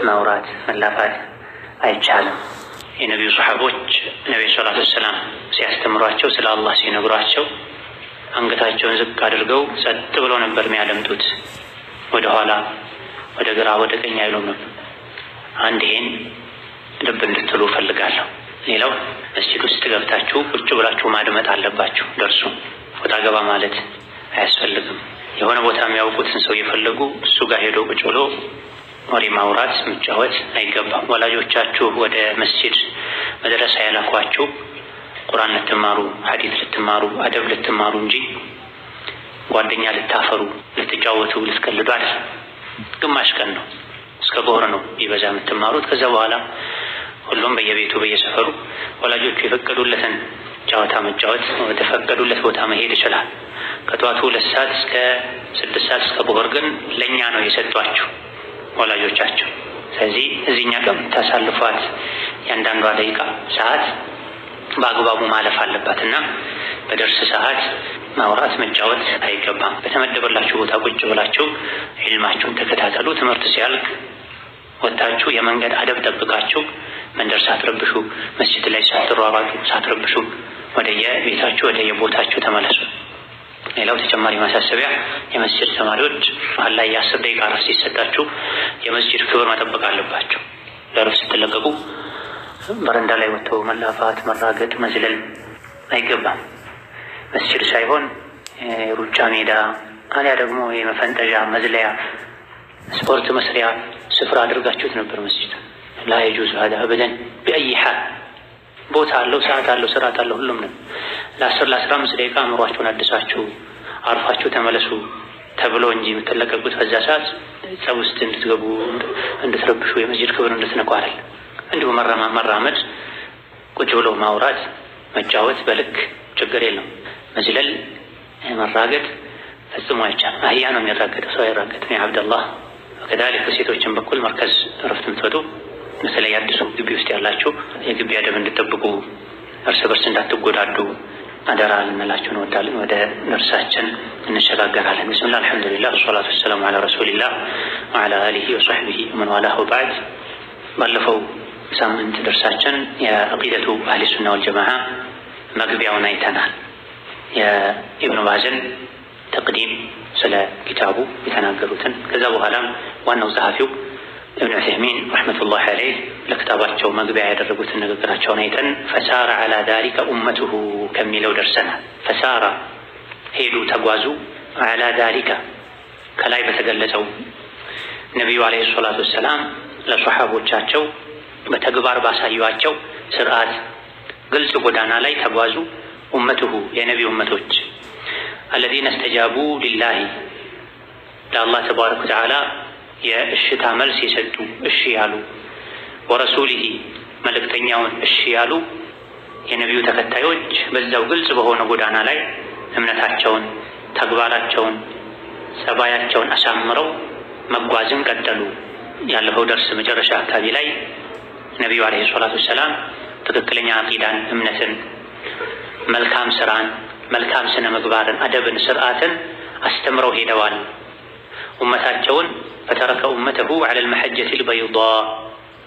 ማውራት መላፋት አይቻልም። የነቢዩ ሰሓቦች ነቢዩ ሰላቱ ወሰላም ሲያስተምሯቸው፣ ስለ አላህ ሲነግሯቸው አንገታቸውን ዝቅ አድርገው ጸጥ ብለው ነበር የሚያደምጡት። ወደ ኋላ፣ ወደ ግራ፣ ወደ ቀኝ አይሉም ነበር። አንድ ይሄን ልብ እንድትሉ እፈልጋለሁ። ሌላው መስጂድ ውስጥ ገብታችሁ ቁጭ ብላችሁ ማድመጥ አለባችሁ። ደርሱ ወጣ ገባ ማለት አያስፈልግም። የሆነ ቦታ የሚያውቁትን ሰው እየፈለጉ እሱ ጋር ሄዶ ቁጭ ብሎ ወሬ ማውራት መጫወት አይገባም። ወላጆቻችሁ ወደ መስጂድ መድረሳ ያላኳችሁ ቁርአን ልትማሩ፣ ሐዲስ ልትማሩ፣ አደብ ልትማሩ እንጂ ጓደኛ ልታፈሩ፣ ልትጫወቱ፣ ልትቀልዱ አይደል። ግማሽ ቀን ነው፣ እስከ ዙህር ነው ቢበዛ የምትማሩት። ከዛ በኋላ ሁሉም በየቤቱ በየሰፈሩ ወላጆቹ የፈቀዱለትን ጨዋታ መጫወት፣ ወደፈቀዱለት ቦታ መሄድ ይችላል። ከጠዋቱ 2 ሰዓት እስከ 6 ሰዓት እስከ ዙህር ግን ለእኛ ነው የሰጧችሁ ወላጆቻቸው። ስለዚህ እዚህኛ ቀን ታሳልፏት ያንዳንዷ ደቂቃ ሰዓት በአግባቡ ማለፍ አለባት እና በደርስ ሰዓት ማውራት መጫወት አይገባም። በተመደበላችሁ ቦታ ቁጭ ብላችሁ ዒልማችሁን ተከታተሉ። ትምህርት ሲያልቅ ወጥታችሁ የመንገድ አደብ ጠብቃችሁ መንደር ሳትረብሹ፣ መስጂድ ላይ ሳትሯሯጡ ሳትረብሹ ወደየቤታችሁ ወደየቦታችሁ ተመለሱ። ሌላው ተጨማሪ ማሳሰቢያ፣ የመስጂድ ተማሪዎች መሀል ላይ የ10 ደቂቃ እረፍት ሲሰጣችሁ የመስጂድ ክብር መጠበቅ አለባቸው። ለእረፍት ስትለቀቁ በረንዳ ላይ ወጥተው መላፋት፣ መራገጥ፣ መዝለል አይገባም። መስጂድ ሳይሆን የሩጫ ሜዳ አሊያ ደግሞ የመፈንጠዣ፣ መዝለያ፣ ስፖርት መስሪያ ስፍራ አድርጋችሁት ነበር መስጂድ። لا يجوز هذا أبدا بأي حال። ቦታ አለው፣ ሰዓት አለው፣ ስርዓት አለው። ሁሉም ነው። ለ10 ለ15 ደቂቃ አእምሯችሁን አድሳችሁ አርፋችሁ ተመለሱ ተብሎ እንጂ የምትለቀቁት በዛ ሰዓት ጸብ ውስጥ እንድትገቡ፣ እንድትረብሹ፣ የመስጂድ ክብር እንድትነኩ አይደል። እንዲሁ መራመድ፣ ቁጭ ብሎ ማውራት፣ መጫወት በልክ ችግር የለም። መዝለል፣ መራገጥ ፈጽሞ አይቻልም። አህያ ነው የሚራገጠው፣ ሰው አይራገጥም። يا ዓብደላህ። وكذلك በሴቶችን በኩል መርከዝ እረፍት የምትወጡ፣ በተለይ አዲሱ ግቢ ውስጥ ያላችሁ፣ የግቢ አደብ እንድጠብቁ፣ እርስ በርስ እንዳትጎዳዱ አደራ ልንላችሁ እንወዳለን። ወደ ደርሳችን እንሸጋገራለን። بسم الله، الحمد لله، والصلاة والسلام على رسول الله وعلى آله وصحبه ومن والاه، وبعد። ባለፈው ሳምንት ደርሳችን የዐቂደቱ አህሊ ሱና ወልጀማዓ መግቢያውን አይተናል። የኢብኑ ባዝን تقديم፣ ስለ ኪታቡ የተናገሩትን፣ ከዛ በኋላም ዋናው ጸሐፊው እብን ዑሰይሚን رحمة الله عليه ለክታባቸው መግቢያ ያደረጉትን ንግግራቸውን አይተን فسار على ذلك أمته ከሚለው ደርሰናል። فسار ሄዱ፣ ተጓዙ፣ على ذلك ከላይ በተገለጸው ነቢዩ عليه الصلاة والسلام ለሶሓቦቻቸው በተግባር ባሳዩአቸው ስርዓት ግልጽ ጎዳና ላይ ተጓዙ። أمته የነቢ ኡመቶች፣ الذين استجابوا لله ለአላህ تبارك وتعالى የእሽታ መልስ የሰጡ፣ እሺ ያሉ፣ ورسوله መልእክተኛውን እሺ ያሉ የነቢዩ ተከታዮች በዛው ግልጽ በሆነ ጎዳና ላይ እምነታቸውን፣ ተግባራቸውን፣ ጸባያቸውን አሳምረው መጓዝን ቀጠሉ። ያለፈው ደርስ መጨረሻ አካባቢ ላይ ነቢዩ عليه الصلاة والسلام ትክክለኛ አቂዳን፣ እምነትን፣ መልካም ስራን፣ መልካም ስነ ምግባርን፣ አደብን፣ ስርዓትን አስተምረው ሄደዋል። ኡመታቸውን فترك أمته على المحجة البيضاء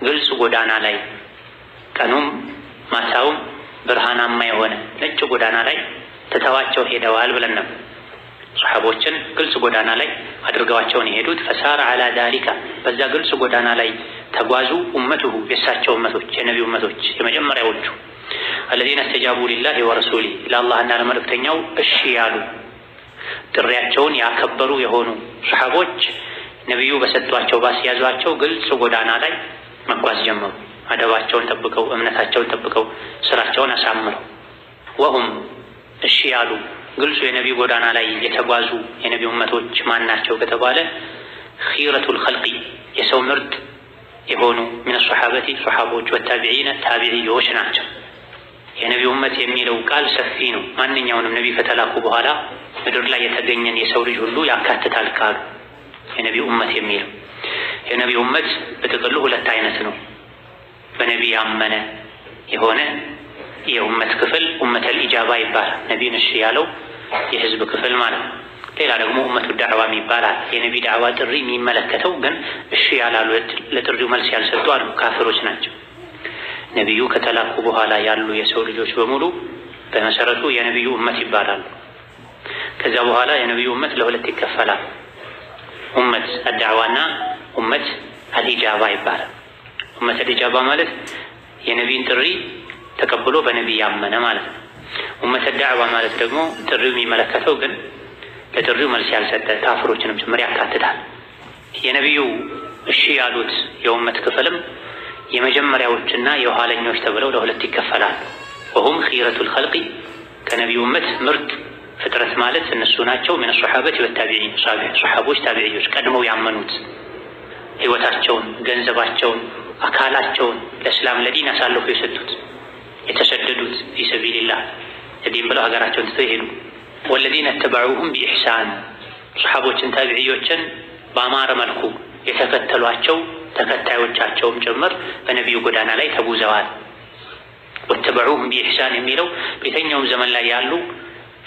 ግልጽ ጎዳና ላይ፣ ቀኑም ማታውም ብርሃናማ የሆነ ነጭ ጎዳና ላይ ትተዋቸው ሄደዋል ብለን ነበር። ሰሓቦችን ግልጽ ጎዳና ላይ አድርገዋቸውን የሄዱት። فسار على ذلك በዛ ግልጽ ጎዳና ላይ ተጓዙ። أمته የእሳቸው እመቶች፣ የነቢዩ እመቶች የመጀመሪያዎቹ፣ الذين استجابوا لله ورسوله ለአላህና ለመልእክተኛው እሺ ያሉ፣ ጥሪያቸውን ያከበሩ የሆኑ ሰሓቦች ነቢዩ በሰጧቸው ባስያዟቸው ግልጽ ጎዳና ላይ መጓዝ ጀመሩ። አደባቸውን ጠብቀው፣ እምነታቸውን ጠብቀው፣ ስራቸውን አሳምረው። وهم እሺ ያሉ፣ ግልጹ የነቢዩ ጎዳና ላይ የተጓዙ የነቢዩ እመቶች ማን ናቸው ከተባለ خيرة الخلق የሰው ምርጥ የሆኑ من الصحابة ሶሓቦች፣ والتابعين ታቢዕዮች ናቸው። የነቢዩ እመት የሚለው ቃል ሰፊ ነው። ማንኛውንም ነቢ ከተላኩ በኋላ ምድር ላይ የተገኘን የሰው ልጅ ሁሉ ያካትታል ቃሉ የነቢዩ እመት የሚለው። የነቢዩ እመት በጥቅሉ ሁለት አይነት ነው። በነቢ ያመነ የሆነ የኡመት ክፍል أمة الإجابة ይባላል። ነቢዩን እሺ ያለው የህዝብ ክፍል ማለት ነው። ሌላ ደግሞ ኡመቱ ዳዕዋ ይባላል። የነቢ ዳዕዋ ጥሪ የሚመለከተው ግን እሺ ያላሉ ለጥሪው መልስ ያልሰጡ አሉ፣ ካፍሮች ናቸው። ነቢዩ ከተላኩ በኋላ ያሉ የሰው ልጆች በሙሉ በመሰረቱ የነቢዩ ኡመት ይባላሉ። ከዛ በኋላ የነቢዩ ኡመት ለሁለት ይከፈላል። ኡመት አዳዕዋና ኡመት አልኢጃባ ይባላል። ኡመት አልኢጃባ ማለት የነቢይን ጥሪ ተቀብሎ በነቢይ ያመነ ማለት ነው። ኡመት ዳዕዋ ማለት ደግሞ ጥሪው የሚመለከተው ግን ለጥሪው መልስ ያልሰጠ ካፍሮችንም ጭምር ያካትታል። የነቢዩ እሺ ያሉት የኡመት ክፍልም የመጀመሪያዎችና የኋለኞች ተብለው ለሁለት ይከፈላሉ። ወሁም ኺረቱል ኸልቂ ከነቢዩ ኡመት ምርጥ ፍጥረት ማለት እነሱ ናቸው። ምን ሶሐበት ወታቢዒን ሶሐቦች፣ ታቢዕዮች ቀድመው ያመኑት ህይወታቸውን፣ ገንዘባቸውን፣ አካላቸውን ለእስላም ለዲን አሳልፎ የሰጡት የተሰደዱት في سبيل الله ለዲን ብለው ሀገራቸውን ትተው የሄዱ والذين اتبعوهم بإحسان ሶሐቦችን ታቢዕዮችን በአማረ መልኩ የተከተሏቸው ተከታዮቻቸውም ጭምር በነቢዩ ጎዳና ላይ ተጉዘዋል። واتبعوهم بإحسان የሚለው በየትኛውም ዘመን ላይ ያሉ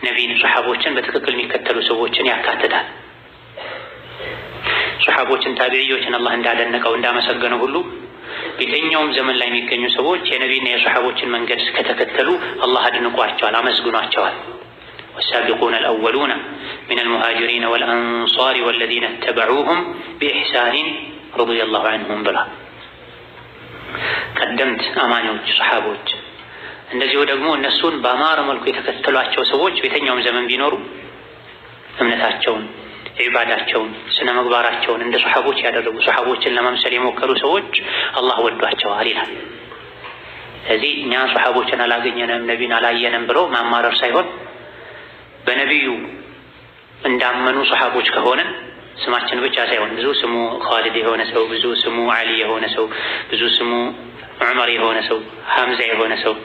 ነቢይን ሶሐቦችን በትክክል የሚከተሉ ሰዎችን ያካትታል። ሶሐቦችን ታቢዕዮችን አላህ እንዳደነቀው እንዳመሰገነው ሁሉ በየትኛውም ዘመን ላይ የሚገኙ ሰዎች የነቢይና የሶሐቦችን መንገድ ከተከተሉ አላህ አድንቋቸዋል፣ አመስግኗቸዋል። والسابقون الأولون من المهاجرين والأنصار والذين اتبعوهم بإحسان رضي الله عنهم ብሏል። ቀደምት አማኞች ሶሐቦች፣ እንደዚሁ ደግሞ እነሱን በአማረ መልኩ የተከተሏቸው ሰዎች በየትኛውም ዘመን ቢኖሩ እምነታቸውን፣ ዒባዳቸውን፣ ስነ ምግባራቸውን እንደ ሶሐቦች ያደረጉ ሶሐቦችን ለመምሰል የሞከሩ ሰዎች አላህ ወዷቸዋል ይላል። ስለዚህ እኛ ሶሐቦችን አላገኘንም ነቢን አላየንም ብሎ ማማረር ሳይሆን በነቢዩ እንዳመኑ ሶሐቦች ከሆነን ስማችን ብቻ ሳይሆን ብዙ ስሙ ኻሊድ የሆነ ሰው፣ ብዙ ስሙ ዓሊ የሆነ ሰው፣ ብዙ ስሙ ዑመር የሆነ ሰው፣ ሐምዛ የሆነ ሰው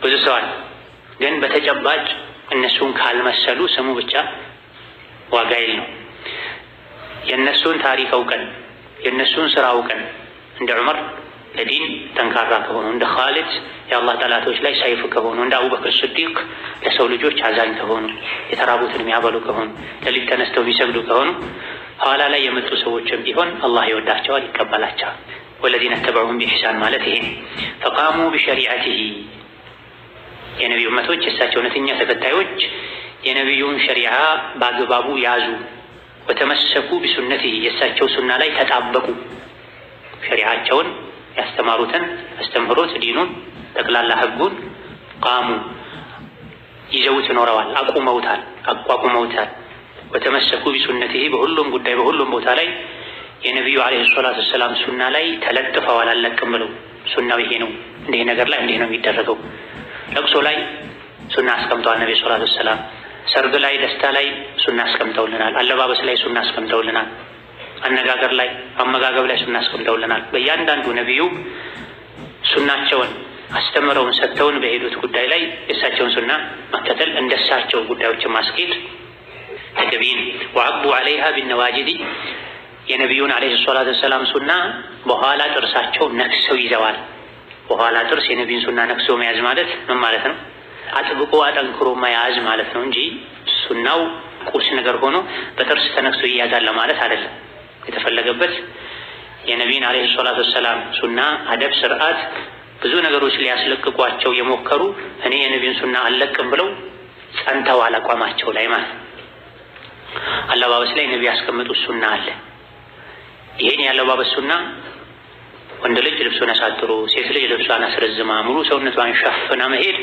ብዙ ሰው አለ። ግን በተጨባጭ እነሱን ካልመሰሉ ስሙ ብቻ ዋጋ የለውም። የእነሱን ታሪክ አውቀን የእነሱን ስራ አውቀን እንደ ዑመር ለዲን ጠንካራ ከሆኑ፣ እንደ ኻሊድ የአላህ ጠላቶች ላይ ሰይፍ ከሆኑ፣ እንደ አቡበክር ስዲቅ ለሰው ልጆች አዛኝ ከሆኑ፣ የተራቡትን የሚያበሉ ከሆኑ፣ ሌሊት ተነስተው የሚሰግዱ ከሆኑ ኋላ ላይ የመጡ ሰዎችም ቢሆን አላህ ይወዳቸዋል፣ ይቀበላቸዋል። والذين اتبعوهم بإحسان ማለት ይሄ فقاموا بشريعته የነቢዩ እመቶች የእሳቸው እውነተኛ ተከታዮች የነቢዩን ሸሪዓ በአግባቡ ያዙ። وتمسكوا بسنته የእሳቸው ሱና ላይ ተጣበቁ። ሸሪዓቸውን ያስተማሩትን አስተምህሮት ዲኑን ጠቅላላ ህጉን قاموا ይዘውት ኖረዋል፣ አቁመውታል፣ አቋቁመውታል። وتمسكوا بسنته በሁሉም ጉዳይ በሁሉም ቦታ ላይ የነቢዩ عليه الصلاة والسلام ሱና ላይ ተለጥፈዋል። አለቅም ብለው ሱናው ይሄ ነው፣ እንዲህ ነገር ላይ እንዲህ ነው የሚደረገው። ለቅሶ ላይ ሱና አስቀምጠዋል ነቢ الصلاة والسلام። ሰርግ ላይ ደስታ ላይ ሱና አስቀምጠውልናል። አለባበስ ላይ ሱና አስቀምጠውልናል። አነጋገር ላይ አመጋገብ ላይ ሱና አስቀምጠውልናል። በእያንዳንዱ ነቢዩ ሱናቸውን አስተምረውን ሰጥተውን በሄዱት ጉዳይ ላይ የእሳቸውን ሱና መከተል እንደሳቸው ጉዳዮችን ማስኬድ ተገቢ ነው። وعضوا عليها بالنواجذ የነቢዩን عليه الصلاة والسلام ሱና በኋላ ጥርሳቸው ነክሰው ይዘዋል። በኋላ ጥርስ የነቢዩን ሱና ነክሶ መያዝ ማለት ምን ማለት ነው? አጥብቆ አጠንክሮ መያዝ ማለት ነው እንጂ ሱናው ቁስ ነገር ሆኖ በጥርስ ተነክሶ ይያዛል ለማለት አይደለም። የተፈለገበት የነቢይን عليه الصلاة والسلام ሱና አደብ፣ ስርዓት ብዙ ነገሮች ሊያስለቅቋቸው የሞከሩ እኔ የነቢዩን ሱና አልለቅም ብለው ጸንተዋል አቋማቸው ላይ ማለት ነው። አለባበስ ላይ ነቢ ያስቀመጡት ሱና አለ። ይሄን የአለባበስ ሱና ወንድ ልጅ ልብሱን አሳጥሮ፣ ሴት ልጅ ልብሷን አስረዝማ ሙሉ ሰውነቷን ሸፍና መሄድ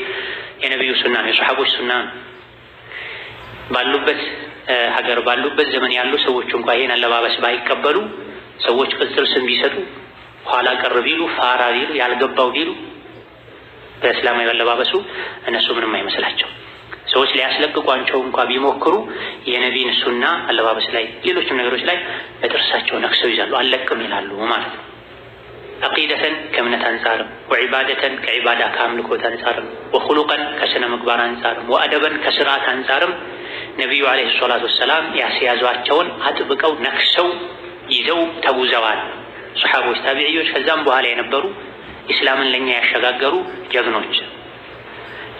የነቢዩ ሱና ነው፣ የሰሓቦች ሱና ነው። ባሉበት ሀገር ባሉበት ዘመን ያሉ ሰዎች እንኳ ይሄን አለባበስ ባይቀበሉ ሰዎች ቅጽል ስም ቢሰጡ ኋላ ቀር ቢሉ ፋራ ቢሉ ያልገባው ቢሉ በእስላማዊ አለባበሱ እነሱ ምንም አይመስላቸው። ሰዎች ሊያስለቅቋቸው እንኳ ቢሞክሩ የነቢን ሱና አለባበስ ላይ ሌሎችም ነገሮች ላይ በጥርሳቸው ነክሰው ይዛሉ፣ አልለቅም ይላሉ ማለት ነው። አቂደተን ከእምነት አንጻርም፣ ወዒባደተን ከዒባዳ ከአምልኮት አንጻርም፣ ወኹሉቀን ከስነ ምግባር አንጻርም፣ ወአደበን ከስርዓት አንጻርም ነቢዩ ዓለይሂ ሰላቱ ወሰላም ያስያዟቸውን አጥብቀው ነክሰው ይዘው ተጉዘዋል። ሰሓቦች፣ ታቢዕዮች ከዛም በኋላ የነበሩ ኢስላምን ለእኛ ያሸጋገሩ ጀግኖች።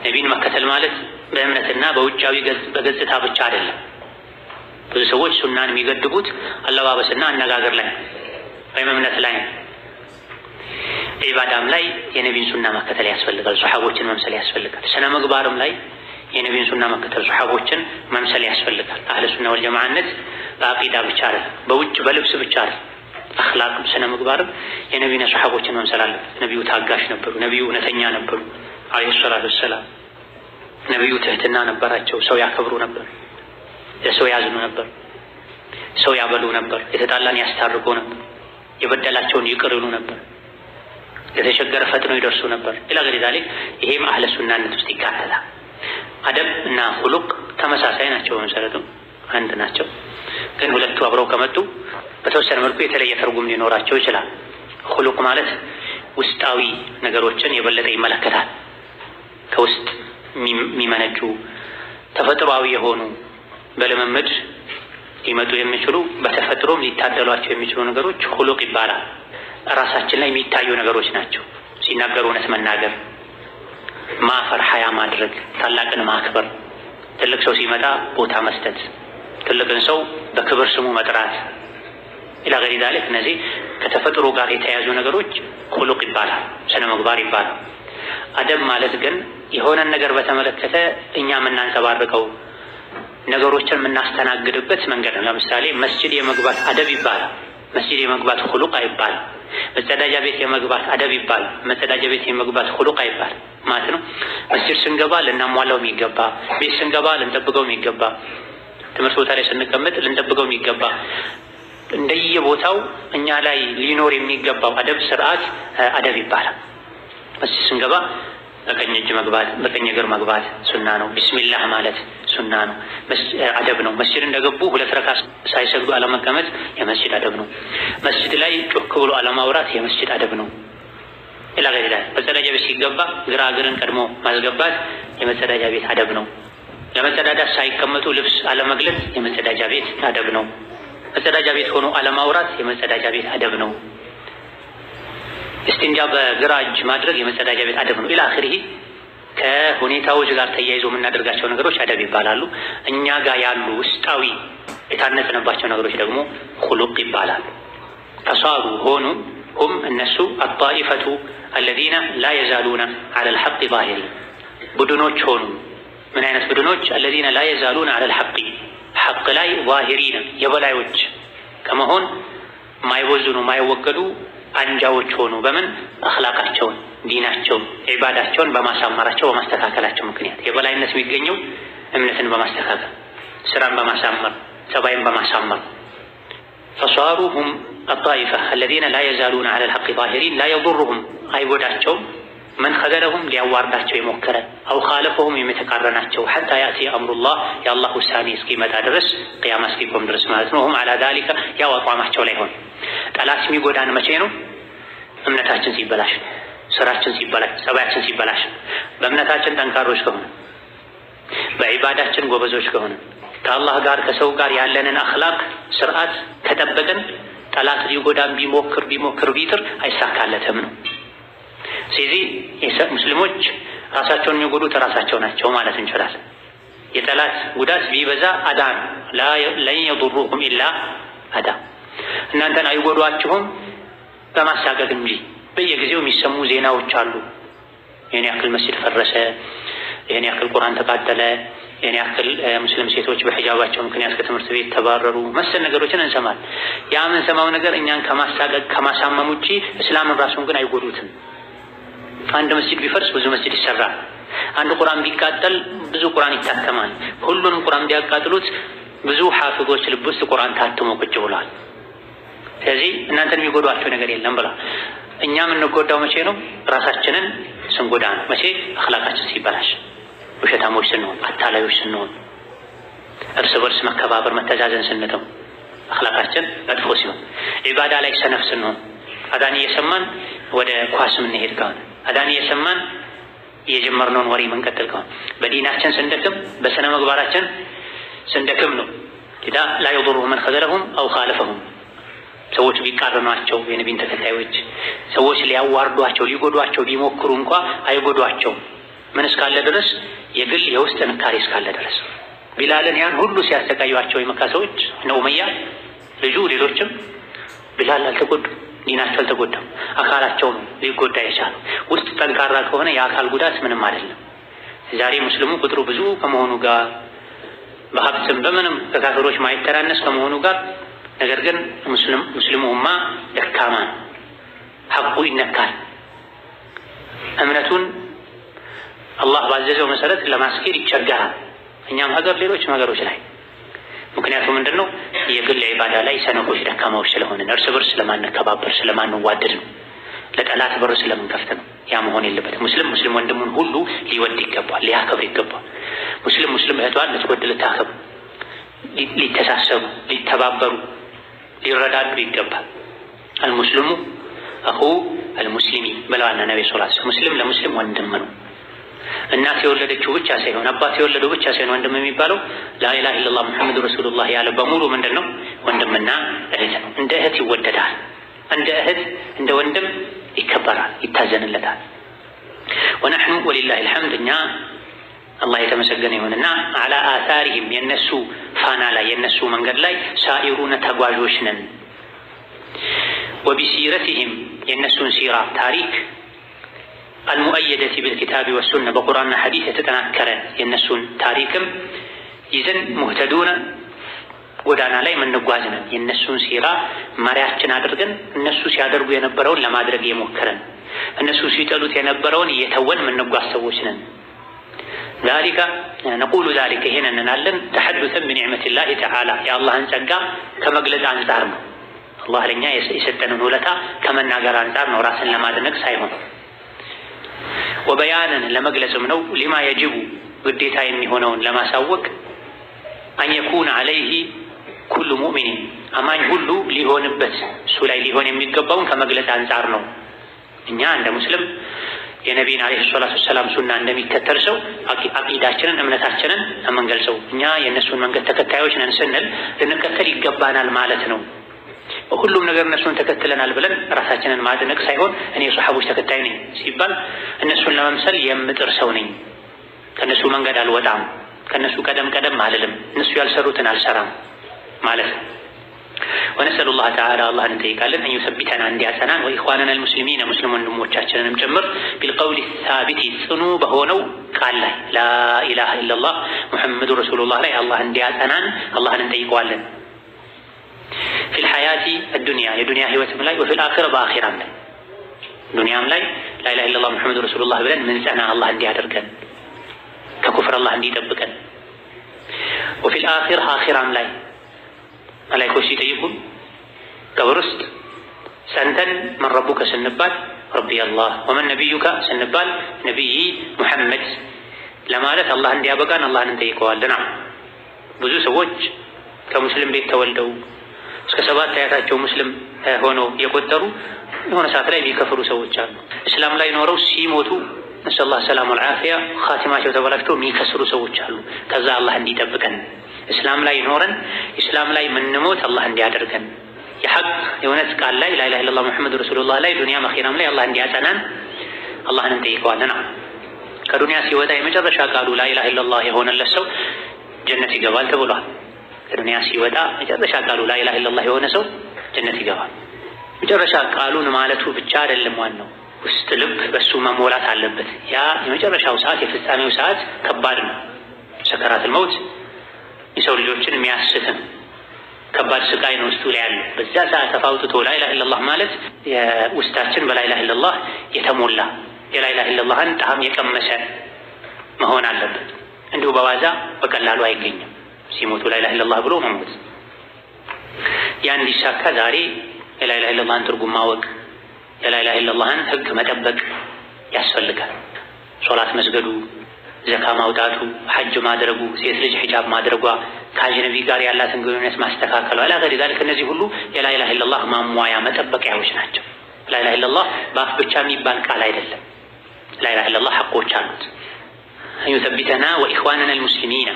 ነቢን መከተል ማለት በእምነትና በውጫዊ በገጽታ ብቻ አይደለም። ብዙ ሰዎች ሱናን የሚገድቡት አለባበስና አነጋገር ላይ ወይም እምነት ላይ ነው። ዒባዳም ላይ የነቢን ሱና መከተል ያስፈልጋል። ሶሐቦችን መምሰል ያስፈልጋል። ስነ ምግባርም ላይ የነቢን ሱና መከተል፣ ሶሐቦችን መምሰል ያስፈልጋል። አህለ ሱና ወልጀማዓነት በአቂዳ ብቻ አይደለም፣ በውጭ በልብስ ብቻ አይደለም። አኽላቅም ስነ ምግባርም የነቢና ሶሐቦችን መምሰል አለበት። ነቢዩ ታጋሽ ነበሩ። ነቢዩ እውነተኛ ነበሩ ዓለይሂ ሰላቱ ወሰላም። ነቢዩ ትህትና ነበራቸው። ሰው ያከብሩ ነበር። ለሰው ያዝኑ ነበር። ሰው ያበሉ ነበር። የተጣላን ያስታርቁ ነበር። የበደላቸውን ይቅር ይሉ ነበር። ለተቸገረ ፈጥኖ ይደርሱ ነበር። ኢላ ገይሪ ዛሊክ ይሄም አህለ ሱናነት ውስጥ ይካተታል። አደብ እና ሁሉቅ ተመሳሳይ ናቸው፣ በመሰረቱ አንድ ናቸው። ግን ሁለቱ አብረው ከመጡ በተወሰነ መልኩ የተለየ ትርጉም ሊኖራቸው ይችላል። ሁሉቅ ማለት ውስጣዊ ነገሮችን የበለጠ ይመለከታል። ከውስጥ የሚመነጩ ተፈጥሯዊ የሆኑ በልምምድ ሊመጡ የሚችሉ በተፈጥሮም ሊታደሏቸው የሚችሉ ነገሮች ሁሉቅ ይባላል። ራሳችን ላይ የሚታዩ ነገሮች ናቸው። ሲናገሩ እውነት መናገር፣ ማፈር፣ ሀያ ማድረግ፣ ታላቅን ማክበር፣ ትልቅ ሰው ሲመጣ ቦታ መስጠት፣ ትልቅን ሰው በክብር ስሙ መጥራት ኢላ ገይሪ ዛሊክ። እነዚህ ከተፈጥሮ ጋር የተያያዙ ነገሮች ሁሉቅ ይባላል፣ ስነ ምግባር ይባላል። አደብ ማለት ግን የሆነን ነገር በተመለከተ እኛ የምናንጸባርቀው ነገሮችን የምናስተናግድበት መንገድ ነው። ለምሳሌ መስጂድ የመግባት አደብ ይባላል። መስጂድ የመግባት ሁሉቅ አይባልም። መጸዳጃ ቤት የመግባት አደብ ይባላል። መጸዳጃ ቤት የመግባት ሁሉቅ አይባልም ማለት ነው። መስጂድ ስንገባ ልናሟላው የሚገባ፣ ቤት ስንገባ ልንጠብቀው የሚገባ፣ ትምህርት ቦታ ላይ ስንቀመጥ ልንጠብቀው የሚገባ፣ እንደየቦታው እኛ ላይ ሊኖር የሚገባው አደብ ስርዓት አደብ ይባላል። መስጂድ ስንገባ በቀኝ እጅ መግባት፣ በቀኝ እግር መግባት ሱና ነው። ቢስሚላህ ማለት ሱና ነው፣ አደብ ነው። መስጂድ እንደገቡ ሁለት ረካ ሳይሰግዱ አለመቀመጥ የመስጂድ አደብ ነው። መስጂድ ላይ ጮክ ብሎ አለማውራት የመስጂድ አደብ ነው። ኢላ ገይሪ ዛሊክ። መጸዳጃ ቤት ሲገባ ግራ እግርን ቀድሞ ማስገባት የመጸዳጃ ቤት አደብ ነው። ለመጸዳዳት ሳይቀመጡ ልብስ አለመግለጽ የመጸዳጃ ቤት አደብ ነው። መጸዳጃ ቤት ሆኖ አለማውራት የመጸዳጃ ቤት አደብ ነው። እስቲንጃ በግራ እጅ ማድረግ የመጸዳጃ ቤት አደብ ነው። ኢላ አኺሪሂ ከሁኔታዎች ጋር ተያይዞ የምናደርጋቸው ነገሮች አደብ ይባላሉ። እኛ ጋር ያሉ ውስጣዊ የታነጽንባቸው ነገሮች ደግሞ ሁሉቅ ይባላሉ። ፈሳሩ ሆኑ ሁም እነሱ አጣኢፈቱ አለዚነ ላ የዛሉነ ዐለል ሐቂ ዛሂሪን ቡድኖች ሆኑ። ምን አይነት ቡድኖች? አለዚነ ላ የዛሉነ ዐለል ሐቂ ሐቅ ላይ ዛሂሪን የበላዮች ከመሆን ማይወዝኑ ማይወገዱ አንጃዎች ሆኑ። በምን አኽላቃቸውን፣ ዲናቸውን፣ ዒባዳቸውን በማሳመራቸው በማስተካከላቸው ምክንያት የበላይነት የሚገኘው እምነትን በማስተካከል ስራን በማሳመር ጸባይን በማሳመር። ፈሷሩ ሁም አጣኢፈ አለዚነ ላ የዛሉነ ዐለል ሐቂ ዛሂሪን ላ የዱሩሁም አይጎዳቸውም መን ኸዘለሁም ሊያዋርዳቸው የሞከረ አው ኻለፈሁም የተቃረናቸው ሐታ ያእቲ አምሩላህ የአላህ ውሳኔ እስኪመጣ ድረስ ቅያማ እስኪቆም ድረስ ማለት ነው። ሁም ዐላ ዛሊከ ያው አቋማቸው ላይ ሆን። ጠላት የሚጎዳን መቼ ነው? እምነታችን ሲበላሽ፣ ስራችን ሲበላሽ፣ ጸባያችን ሲበላሽ። በእምነታችን ጠንካሮች ከሆነ፣ በዒባዳችን ጎበዞች ከሆነ፣ ከአላህ ጋር ከሰው ጋር ያለንን አኽላቅ ስርዓት ከጠበቅን ጠላት ሊጎዳን ቢሞክር ቢሞክር ቢጥር አይሳካለትም ነው። ስለዚህ ሙስሊሞች ራሳቸውን የሚጎዱት ራሳቸው ናቸው ማለት እንችላለን። የጠላት ጉዳት ቢበዛ አዳ ነው። ለን የዱሩኩም ኢላ አዳ፣ እናንተን አይጎዷችሁም በማሳቀቅ እንጂ። በየጊዜው የሚሰሙ ዜናዎች አሉ። ይህን ያክል መስጂድ ፈረሰ፣ ይህን ያክል ቁርአን ተቃጠለ፣ ይህን ያክል ሙስሊም ሴቶች በሒጃባቸው ምክንያት ከትምህርት ቤት ተባረሩ፣ መሰል ነገሮችን እንሰማል። ያ የምንሰማው ነገር እኛን ከማሳቀቅ ከማሳመም ውጪ እስላምን ራሱን ግን አይጎዱትም። አንድ መስጂድ ቢፈርስ ብዙ መስጂድ ይሰራል። አንድ ቁርአን ቢቃጠል ብዙ ቁርአን ይታተማል። ሁሉንም ቁርአን ቢያቃጥሉት ብዙ ሐፊዞች ልብ ውስጥ ቁርአን ታትሞ ቁጭ ብሏል። ስለዚህ እናንተን የሚጎዷቸው ነገር የለም ብሏል። እኛ የምንጎዳው መቼ ነው? ራሳችንን ስንጎዳ ነው። መቼ? አኽላቃችን ሲበላሽ፣ ውሸታሞች ስንሆን፣ አታላዮች ስንሆን፣ እርስ በርስ መከባበር መተዛዘን ስንተው፣ አኽላቃችን መጥፎ ሲሆን፣ ዒባዳ ላይ ሰነፍ ስንሆን፣ አዛን እየሰማን ወደ ኳስ የምንሄድ ከሆነ፣ አዛን እየሰማን የጀመርነውን ወሬ መንቀጥል ከሆነ፣ በዲናችን ስንደክም፣ በስነ ምግባራችን ስንደክም ነው። ኢዛ ላ የዱሩሁም መን ኸዘለሁም አው ኻለፈሁም ሰዎች ቢቃረኗቸው የነቢን ተከታዮች ሰዎች ሊያዋርዷቸው ሊጎዷቸው ቢሞክሩ እንኳ አይጎዷቸውም። ምን እስካለ ድረስ? የግል የውስጥ ጥንካሬ እስካለ ድረስ። ቢላልን ያን ሁሉ ሲያሰቃዩአቸው የመካ ሰዎች እነ ኡመያ ልጁ ሌሎችም ቢላል አልተጎዱም፣ ዲናቸው አልተጎዳም። አካላቸው ነው ሊጎዳ የቻለው። ውስጥ ጠንካራ ከሆነ የአካል ጉዳት ምንም አይደለም። ዛሬ ሙስሊሙ ቁጥሩ ብዙ ከመሆኑ ጋር በሀብትም በምንም ከካፊሮች ማይተናነስ ከመሆኑ ጋር ነገር ግን ሙስሊሙ ኡማ ደካማ ነው። ሐቁ ይነካል። እምነቱን አላህ ባዘዘው መሰረት ለማስኬድ ይቸገራል። እኛም ሀገር ሌሎችም ሀገሮች ላይ ምክንያቱ ምንድን ነው? የግል ዒባዳ ላይ ሰነፎች ደካማዎች ስለሆንን እርስ በርስ ስለማንከባበር ስለማንዋደድ ነው። ለጠላት በር ስለምንከፍት ነው። ያ መሆን የለበትም። ሙስሊም ሙስሊም ወንድሙን ሁሉ ሊወድ ይገባል፣ ሊያከብር ይገባል። ሙስሊም ሙስሊም እህቷን ልትወድ ልታከብር፣ ሊተሳሰቡ፣ ሊተባበሩ፣ ሊረዳዱ ይገባል። المسلم أخو المسلم ብለዋል ነቢ ስ ሙስሊም ለሙስሊም ወንድም ነው። እናት የወለደችው ብቻ ሳይሆን አባት የወለደው ብቻ ሳይሆን ወንድም የሚባለው لا إله إلا الله محمد رسول الله ያለ በሙሉ ምንድን ነው? ወንድምና እህት ነው። እንደ እህት ይወደዳል፣ እንደ እህት እንደ ወንድም ይከበራል፣ ይታዘንለታል። ونحن ولله الحمد እኛ አላህ የተመሰገነ ይሁንና على آثارهم የነሱ ፋና ላይ የነሱ መንገድ ላይ سائرون ተጓዦች ነን። وبسيرتهم የእነሱን ሲራ ታሪክ المؤيدة بالكتاب والسنة በቁርአንና ሐዲስ የተጠናከረ የእነሱን ታሪክም ይዘን مهتدون ጎዳና ላይ የምንጓዝ ነን። የእነሱን ሲራ መሪያችን አድርገን እነሱ ሲያደርጉ የነበረውን ለማድረግ የሞከረን እነሱ ሲጠሉት የነበረውን እየተወን የምንጓዝ ሰዎች ነን። ذلك نقول ذلك ይሄን እንላለን تحدثا بنعمة الله تعالى የአላህን ጸጋ ከመግለጽ አንጻር ነው። አላህ ለእኛ የሰጠንን ውለታ ከመናገር አንጻር ነው፣ ራስን ለማድነቅ ሳይሆን። وبيانا ለመግለጽም ነው። لما يجب ግዴታ የሚሆነውን ለማሳወቅ أن يكون عليه كل مؤمن አማኝ ሁሉ ሊሆንበት እሱ ላይ ሊሆን የሚገባውን ከመግለጽ አንጻር ነው። እኛ እንደ ሙስሊም የነቢይን عليه الصلاة والسلام ሱና እንደሚከተል ሰው አቂዳችንን እምነታችንን የምንገልጸው እኛ የእነሱን መንገድ ተከታዮች ነን ስንል ልንከተል ይገባናል ማለት ነው። በሁሉም ነገር እነሱን ተከትለናል ብለን ራሳችንን ማድነቅ ሳይሆን እኔ የሰሓቦች ተከታይ ነኝ ሲባል እነሱን ለመምሰል የምጥር ሰው ነኝ፣ ከእነሱ መንገድ አልወጣም፣ ከእነሱ ቀደም ቀደም አልልም፣ እነሱ ያልሰሩትን አልሰራም ማለት ነው። ونسأل الله تعالى አላህን እንጠይቃለን أن يثبتنا እንዲያጸናን وإخواننا المسلمين ሙስሊም ወንድሞቻችንንም ጭምር بالقول الثابت ጽኑ በሆነው ቃል ላይ لا إله إلا الله محمد رسول الله ላይ አላህ እንዲያጸናን አላህን እንጠይቀዋለን። في الحياة الدنيا የዱንያ ህይወትም ላይ وفي الآخرة በአኺራም ላይ ዱንያም ላይ لا إله إلا الله محمد رسول الله ብለን ምንጸና አላህ እንዲያደርገን ከኩፍር አላህ እንዲጠብቀን وفي الآخرة አኺራም ላይ መላኢኮች ሲጠይቁን ቀብር ውስጥ ጸንተን من ربك ስንባል ربي الله ومن نبيك ስንባል نبيي ሙሐመድ ለማለት አላህ እንዲያበቃን አላህን እንጠይቀዋለን። ብዙ ሰዎች ከሙስሊም ቤት ተወልደው እስከ ሰባት አያታቸው ሙስሊም ሆነው የቆጠሩ የሆነ ሰዓት ላይ የሚከፍሩ ሰዎች አሉ። እስላም ላይ ኖረው ሲሞቱ نسأل الله السلامة والعافية ኻቲማቸው ተበላሽቶ የሚከስሩ ሰዎች አሉ። ከዛ አላህ እንዲጠብቀን እስላም ላይ ኖረን እስላም ላይ ምንሞት አላህ እንዲያደርገን የሐቅ የእውነት ቃል ላይ لا إله إلا الله محمد رسول الله ላይ ዱንያም አኺራም ላይ አላህ እንዲያጸናን አላህን እንጠይቀዋለን። ከዱንያ ሲወጣ የመጨረሻ ቃሉ لا إله إلا الله የሆነለት ሰው ጀነት ይገባል ተብሏል። ከዱንያ ሲወጣ መጨረሻ ቃሉ لا إله إلا الله የሆነ ሰው ጀነት ይገባል። መጨረሻ ቃሉን ማለቱ ብቻ አይደለም ዋናው፣ ውስጥ ልብ በሱ መሞላት አለበት። ያ የመጨረሻው ሰዓት የፍጻሜው ሰዓት ከባድ ነው። سكرات الموت የሰው ልጆችን የሚያስት ነው። ከባድ ስቃይ ነው ውስጡ ላይ ያለው። በዛ ሰዓት ተፋውጥቶ لا إله إلا الله ማለት የውስጣችን በ لا إله إلا الله የተሞላ የ لا إله إلا الله ን ጣዕም የቀመሰ መሆን አለበት። እንዲሁ በዋዛ በቀላሉ አይገኝም። ሲሞቱ لا إله إلا الله ብሎ መሞት። ያ እንዲሳካ ዛሬ የ لا إله إلا الله ን ትርጉም ማወቅ፣ የ لا إله إلا الله ን ህግ መጠበቅ ያስፈልጋል። ሶላት መስገዱ፣ ዘካ ማውጣቱ፣ ሐጅ ማድረጉ፣ ሴት ልጅ ሒጃብ ማድረጓ፣ ከአጅነቢ ጋር ያላትን ግንኙነት ማስተካከሏ إلى غير ذلك እነዚህ ሁሉ የ لا إله إلا الله ማሟያ መጠበቂያዎች ናቸው። لا إله إلا الله በአፍ ብቻ የሚባል ቃል አይደለም። لا إله إلا الله ሐቆች አሉት። أن يثبتنا وإخواننا المسلمين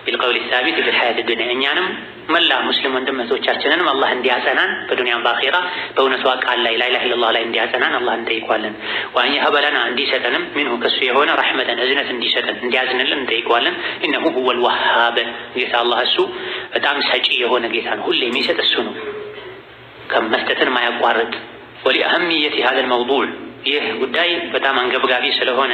بالقول الثابت في الحياة الدنيا እኛንም መላ ሙስሊም ወንድም እህቶቻችንንም አላህ እንዲያጸናን በዱንያም በአኼራ በእውነቷ ቃል ላይ لا إله إلا الله ላይ እንዲያጸናን አላህ እንጠይቀዋለን። وأن يهب لنا እንዲሰጠንም منه ከሱ የሆነ رحمة እዝነት እንዲሰጠን እንዲያዝንልን እንጠይቀዋለን። إنه هو الوهاب ጌታ አላህ እሱ በጣም ሰጪ የሆነ ጌታ ነው። ሁሌ የሚሰጥ እሱ ነው፣ ከመስጠትን ማያቋርጥ። ولأهمية هذا الموضوع ይህ ጉዳይ በጣም አንገብጋቢ ስለሆነ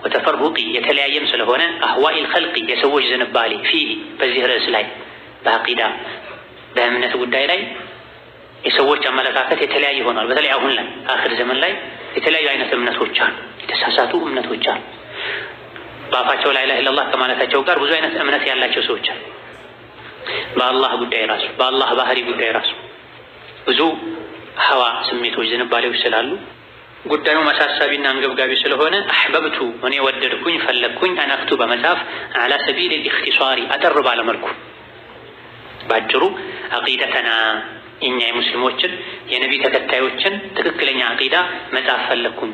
وتفرق የተለያየም ስለሆነ أهواء الخلق የሰዎች ዝንባሌ فيه በዚህ ርዕስ ላይ በአቂዳ በእምነት ጉዳይ ላይ የሰዎች አመለካከት የተለያየ ሆኗል። በተለይ አሁን ላይ አኽር ዘመን ላይ የተለያዩ አይነት እምነቶች አሉ፣ የተሳሳቱ እምነቶች አሉ። በአፋቸው لا إله إلا الله ከማለታቸው ጋር ብዙ አይነት እምነት ያላቸው ሰዎች አሉ። በአላህ ጉዳይ ራሱ በአላህ ባህሪ ጉዳይ ራሱ ብዙ ሀዋ ስሜቶች፣ ዝንባሌዎች ስላሉ ጉዳዩ አሳሳቢና አንገብጋቢ ስለሆነ أحببت እኔ ወደድኩኝ ፈለግኩኝ أن أكتب መጻፍ على سبيل الاختصار አጠር ባለመልኩ ባጭሩ عقيدتنا እኛ የሙስሊሞችን የነቢ ተከታዮችን ትክክለኛ አቂዳ መጻፍ ፈለግኩኝ።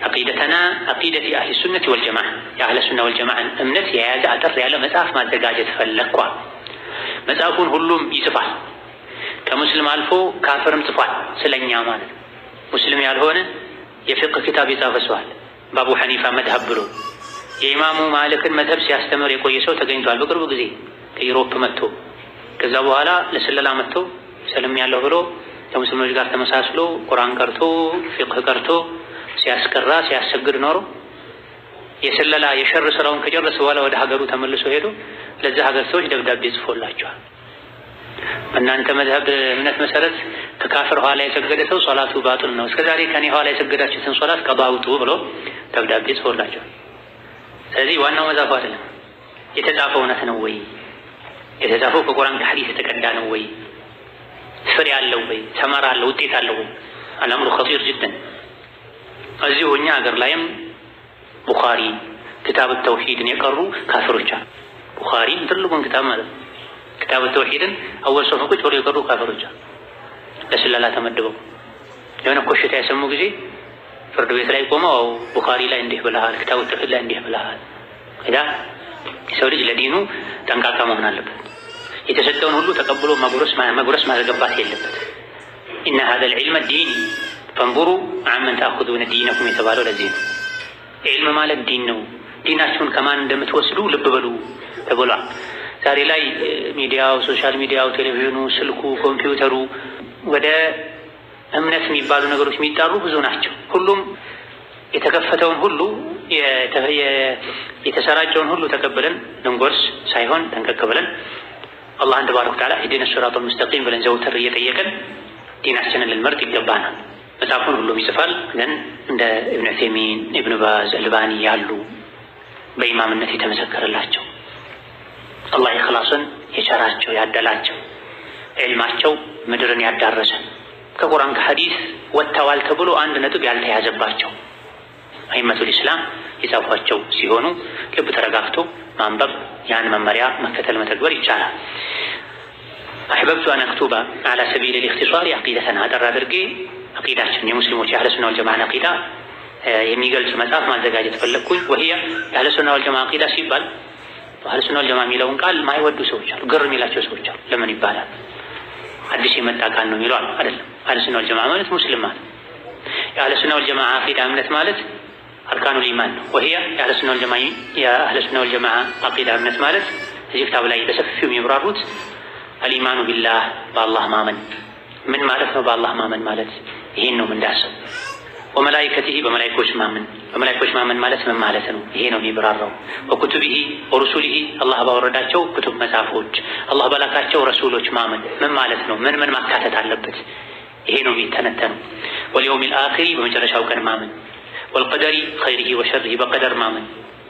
عقيدتنا عقيدة أهل السنة والجماعة የአህለ ሱና ወልጀማዓን እምነት የያዘ አጠር ያለ መጽሐፍ ማዘጋጀት ፈለግኳ። መጽሐፉን ሁሉም ይጽፋል። ከሙስሊም አልፎ ካፍርም ጽፏል። ስለኛ ማለት ሙስሊም ያልሆነ የፊቅህ ኪታብ የጻፈ ሰው አለ። በአቡ ሐኒፋ መዝሀብ ብሎ የኢማሙ ማሊክን መዝሀብ ሲያስተምር የቆየ ሰው ተገኝቷል። በቅርቡ ጊዜ ከ Europe መጥቶ ከዛ በኋላ ለስለላ መጥቶ ሰልም ያለው ብሎ ከሙስሊሞች ጋር ተመሳስሎ ቁርአን ቀርቶ ፊቅህ ቀርቶ ሲያስቀራ ሲያሰግድ ኖሮ የስለላ የሸር ስራውን ከጨረሰ በኋላ ወደ ሀገሩ ተመልሶ ሄዶ ለዛ ሀገር ሰዎች ደብዳቤ ጽፎላቸዋል። በእናንተ መዝሀብ እምነት መሰረት ከካፍር ኋላ የሰገደ ሰው ሶላቱ ባጡል ነው፣ እስከዛሬ ከኔ ኋላ የሰገዳችሁትን ሶላት ቀዷ አውጡ ብሎ ደብዳቤ ጽፎላቸዋል። ስለዚህ ዋናው መጽሐፉ አይደለም የተጻፈው እውነት ነው ወይ የተጻፈው ከቁርአን ከሐዲስ የተቀዳ ነው ወይ ፍሬ አለው ወይ ثمرة አለው ውጤት አለው ወይ? الأمر خطير جدا። እዚሁ እኛ ሀገር ላይም ቡኻሪ كتاب التوحيد ን የቀሩ ካፍሮች አሉ። ቡኻሪን ትልቁን ኪታብ ማለት ነው። كتاب التوحيد ን أول صف ቁጭ ብሎ የቀሩ ካፍሮች አሉ። ለስለላ ተመድበው የሆነ ኮሽታ የሰሙ ጊዜ ፍርድ ቤት ላይ ቆመው ቡኻሪ ላይ እንዲህ ብለሃል፣ كتاب التوحيد ላይ እንዲህ ብለሃል። እዳ የሰው ልጅ ለዲኑ ጠንቃቃ መሆን አለበት። የተሰጠውን ሁሉ ተቀብሎ መጉረስ ማስገባት የለበት። إن هذا العلم دين فانظروا عمن تأخذون دينكم የተባለው ለዚህ ነው። ዒልም ማለት ዲን ነው። ዲናችሁን ከማን እንደምትወስዱ ልብ በሉ ተብሏል። ዛሬ ላይ ሚዲያው፣ social media ው፣ ቴሌቪዥኑ፣ ስልኩ፣ ኮምፒውተሩ ወደ እምነት የሚባሉ ነገሮች የሚጣሩ ብዙ ናቸው። ሁሉም የተከፈተውን ሁሉ የተሰራጨውን ሁሉ ተቀብለን ልንጎርስ ሳይሆን ጠንቀቅ ብለን አላህን تبارك وتعالى اهدنا الصراط المستقيم ብለን ዘውትር እየጠየቅን ዲናችንን ልንመርጥ ይገባናል። መጽሐፉን ሁሉም ይጽፋል። ግን እንደ ኢብኑ ዑሰይሚን፣ ኢብኑ ባዝ፣ አልባኒ ያሉ በኢማምነት የተመሰከረላቸው አላህ ኢኽላስን የቸራቸው ያደላቸው ዒልማቸው ምድርን ያዳረሰ ከቁርአን ከሐዲስ ወጥተዋል ተብሎ አንድ ነጥብ ያልተያዘባቸው أئمة الإسلام የጻፏቸው ሲሆኑ ልብ ተረጋግቶ ማንበብ ያን መመሪያ መከተል መተግበር ይቻላል። أحببت أن أكتب على سبيل الاختصار عقيدتنا አጠር አድርጌ አቂዳችን የሙስሊሞች የአህለ ሱና ወልጀማዓን አቂዳ የሚገልጽ መጽሐፍ ማዘጋጀት ፈለግኩኝ። وهي የአህለ ሱና ወልጀማዓ አቂዳ ሲባል አህለ ሱና ወልጀማዓ የሚለውን ቃል ማይወዱ ሰዎች አሉ፣ ግር የሚላቸው ሰዎች አሉ። ለምን ይባላል? አዲስ የመጣ ቃል ነው የሚሉ አሉ። አይደለም። አህለ ሱና ወልጀማዓ ማለት ሙስሊም ማለት የአህለ ሱና ወልጀማዓ አቂዳ እምነት ማለት أركان الإيمان ነው። وهي የአህለ ሱና ወልጀማዓ አቂዳ እምነት ማለት እዚህ ክታብ ላይ በሰፊው የሚብራሩት الإيمان بالله በአላህ ማመን ምን ማለት ነው? በአላህ ማመን ማለት ይሄን ነው የምንዳሰው። وملائكته በመላኢኮች ማመን በመላኢኮች ማመን ማለት ምን ማለት ነው? ይሄ ነው የሚብራራው። وكتبه ورسله አላህ ባወረዳቸው كتب መጽሐፎች፣ አላህ በላካቸው ረሱሎች ማመን ምን ማለት ነው? ምን ምን ማካተት አለበት? ይሄ ነው የሚተነተነው። واليوم الآخر በመጨረሻው ቀን ማመን፣ والقدر خيره وشره በቀደር ማመን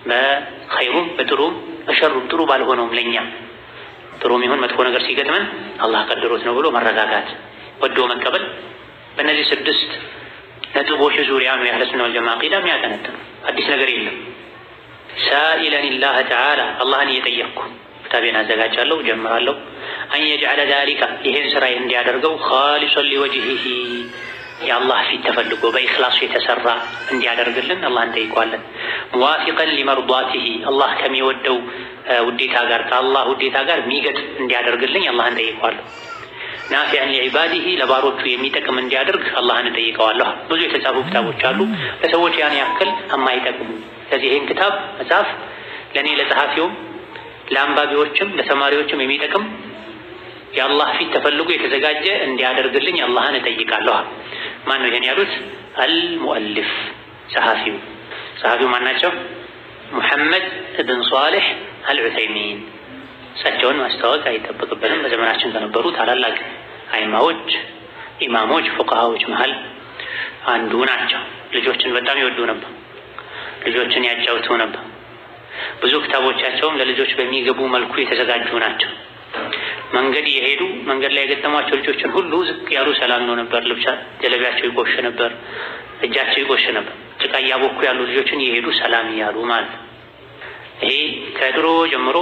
በኸይሩም በጥሩም በሸሩም ጥሩ ባልሆነውም ለኛ ጥሩም ይሁን መጥፎ ነገር ሲገጥመን አላህ ቀድሮት ነው ብሎ መረጋጋት፣ ወዶ መቀበል። በእነዚህ ስድስት ነጥቦች ዙሪያ ነው የአህለ ሱና ወልጀማዓ አቂዳ የሚያጠነጥነው። አዲስ ነገር የለም። سائلا الله تعالى አላህን እየጠየቅኩ ክታቤን አዘጋጃለሁ ጀምራለሁ። أن يجعل ذلك ይሄን ስራ እንዲያደርገው خالصا لوجهه የአላህ ፊት ተፈልጎ በኢኽላሱ የተሰራ እንዲያደርግልን አላህን እንጠይቀዋለን። موافقا لمرضاته አላህ ከሚወደው ውዴታ ጋር ከአላህ ውዴታ ጋር የሚገጥ እንዲያደርግልኝ አላህን ጠይቀዋለሁ። نافعا لعباده ለባሮቹ የሚጠቅም እንዲያደርግ አላህን እጠይቀዋለሁ። ብዙ የተጻፉ ክታቦች አሉ ለሰዎች ያን ያክል የማይጠቅሙ። ስለዚህ ይህን ክታብ መጽሐፍ ለእኔ ለጸሐፊውም ለአንባቢዎችም ለተማሪዎችም የሚጠቅም የአላህ ፊት ተፈልጎ የተዘጋጀ እንዲያደርግልኝ አላህን እጠይቃለሁ። ማን ነው ይሄን ያሉት? المؤلف ጸሐፊው። ጸሐፊው ማን ናቸው? ሙሐመድ እብን ሷሊሕ አልዑሰይሚን። እሳቸውን ማስተዋወቅ አይጠበቅብንም። በዘመናችን ከነበሩ ታላላቅ አይማዎች፣ ኢማሞች፣ ፉቃሃዎች መሃል አንዱ ናቸው። ልጆችን በጣም ይወዱ ነበር። ልጆችን ያጫውቱ ነበር። ብዙ ክታቦቻቸውም ለልጆች በሚገቡ መልኩ የተዘጋጁ ናቸው። መንገድ እየሄዱ መንገድ ላይ የገጠሟቸው ልጆችን ሁሉ ዝቅ ያሉ ሰላም ነው ነበር። ልብሳ ጀለቢያቸው ይቆሽ ነበር፣ እጃቸው ይቆሽ ነበር። ጭቃ እያቦኩ ያሉ ልጆችን እየሄዱ ሰላም እያሉ ማለት ነው። ይሄ ከድሮ ጀምሮ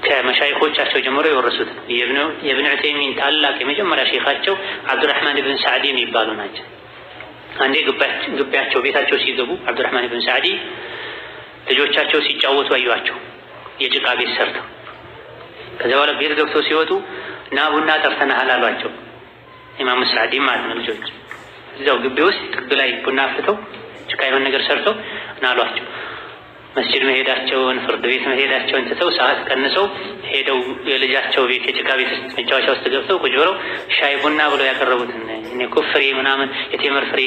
ከመሻይኾቻቸው ጀምሮ የወረሱት ነው። የኢብን ዑተይሚን ታላቅ የመጀመሪያ ሼኻቸው አብዱራህማን ብን ሳዕዲ የሚባሉ ናቸው። አንዴ ግቢያቸው ቤታቸው ሲገቡ አብዱራህማን ብን ሳዕዲ ልጆቻቸው ሲጫወቱ አዩዋቸው፣ የጭቃ ቤት ሰርተው። ከዚያ በኋላ ቤት ገብተው ሲወጡ ና ቡና ጠርተናሃል አሏቸው። ኢማሙ ሳዕዲ ማለት ነው። ልጆች እዚያው ግቢ ውስጥ ጥግ ላይ ቡና አፍልተው ጭቃ የሆነ ነገር ሰርተው ና አሏቸው። መስጂድ መሄዳቸውን ፍርድ ቤት መሄዳቸውን ትተው ሰዓት ቀንሰው ሄደው የልጃቸው ቤት የጭቃ ቤት ውስጥ መጫወቻ ውስጥ ገብተው ቁጭ ብለው ሻይ ቡና ብለው ያቀረቡትን እኔ እኮ ፍሬ ምናምን የቴምር ፍሬ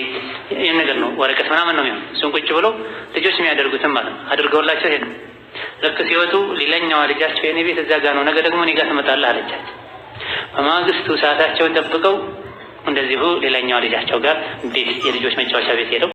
ይህን ነገር ነው ወረቀት ምናምን ነው የሚሆን እሱን ቁጭ ብለው ልጆች የሚያደርጉትን ማለት ነው አድርገውላቸው ሄዱ። ልክ ሲወጡ ሌላኛዋ ልጃቸው የኔ ቤት እዛ ጋ ነው፣ ነገ ደግሞ እኔ ጋ ትመጣለህ አለቻቸው። በማግስቱ ሰዓታቸውን ጠብቀው እንደዚሁ ሌላኛዋ ልጃቸው ጋር ቤት የልጆች መጫወቻ ቤት ሄደው